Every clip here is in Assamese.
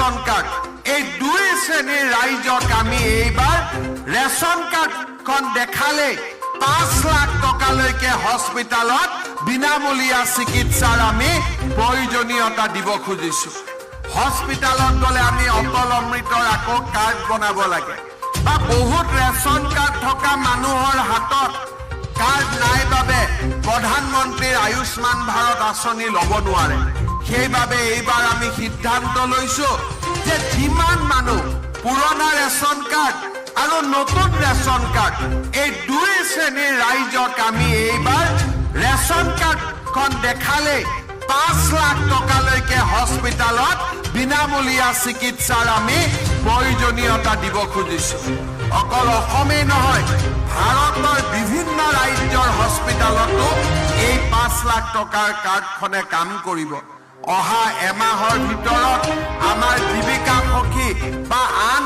ৰেচন কাৰ্ড, এই দুই শ্ৰেণীৰ ৰাইজক আমি এইবাৰ ৰেচন কাৰ্ডখন দেখালেই 5 লাখ টকালৈকে হস্পিটেলত বিনামূলীয়া চিকিৎসাৰ আমি প্ৰয়োজনীয়তা দিব খুজিছো। হস্পিটেলত গ'লে আমি অটল অমৃতৰ আকৌ কাৰ্ড বনাব লাগে বা বহুত ৰেচন কাৰ্ড থকা মানুহৰ হাতত কাৰ্ড নাই বাবে প্ৰধানমন্ত্ৰীৰ আয়ুষ্মান ভাৰত আঁচনি ল'ব নোৱাৰে। সেইবাবে এইবাৰ আমি সিদ্ধান্ত লৈছো যে যিমান মানুহ পুৰণা ৰেচন কাৰ্ড আৰু নতুন ৰেচন কাৰ্ড, এই দুই শ্ৰেণীৰ ৰাইজক আমি এইবাৰ ৰেচন কাৰ্ডখন দেখালেই 5 লাখ টকালৈকে হস্পিটেলত বিনামূলীয়া চিকিৎসাৰ আমি প্ৰয়োজনীয়তা দিব খুজিছো। অকল অসমেই নহয়, ভাৰতৰ বিভিন্ন ৰাজ্যৰ হস্পিটেলতো এই 5 লাখ টকাৰ কাৰ্ডখনে কাম কৰিব। অহা এমাহৰ ভিতৰত আমাৰ জীৱিকা সখী বা আন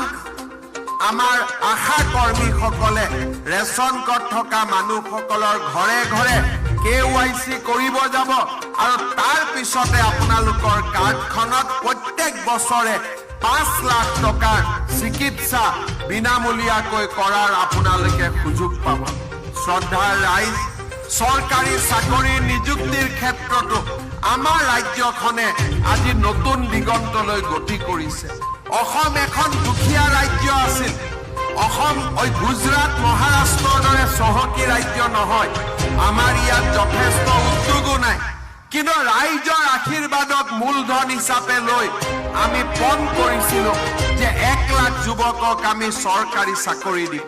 আমাৰ আশা কৰ্মীসকলে ৰেচন কাৰ্ড থকা মানুহসকলৰ ঘৰে ঘৰে কেৱাইচি কৰিব যাব আৰু তাৰ পিছতে আপোনালোকৰ কাৰ্ডখনত প্ৰত্যেক বছৰে 5 লাখ টকাৰ চিকিৎসা বিনামূলীয়াকৈ কৰাৰ আপোনালোকে সুযোগ পাব। শ্ৰদ্ধাৰ ৰাইজ, চৰকাৰী চাকৰিৰ নিযুক্তিৰ ক্ষেত্ৰতো আমাৰ ৰাজ্যখনে আজি নতুন দিগন্তলৈ গতি কৰিছে। অসম এখন দুখীয়া ৰাজ্য আছিল। অসম ঐ গুজৰাট, মহাৰাষ্ট্ৰৰ দৰে চহকী ৰাজ্য নহয়। আমাৰ ইয়াত যথেষ্ট উদ্যোগো নাই। কিন্তু ৰাইজৰ আশীৰ্বাদক মূলধন হিচাপে লৈ আমি পণ কৰিছিলো যে 1 লাখ যুৱকক আমি চৰকাৰী চাকৰি দিম।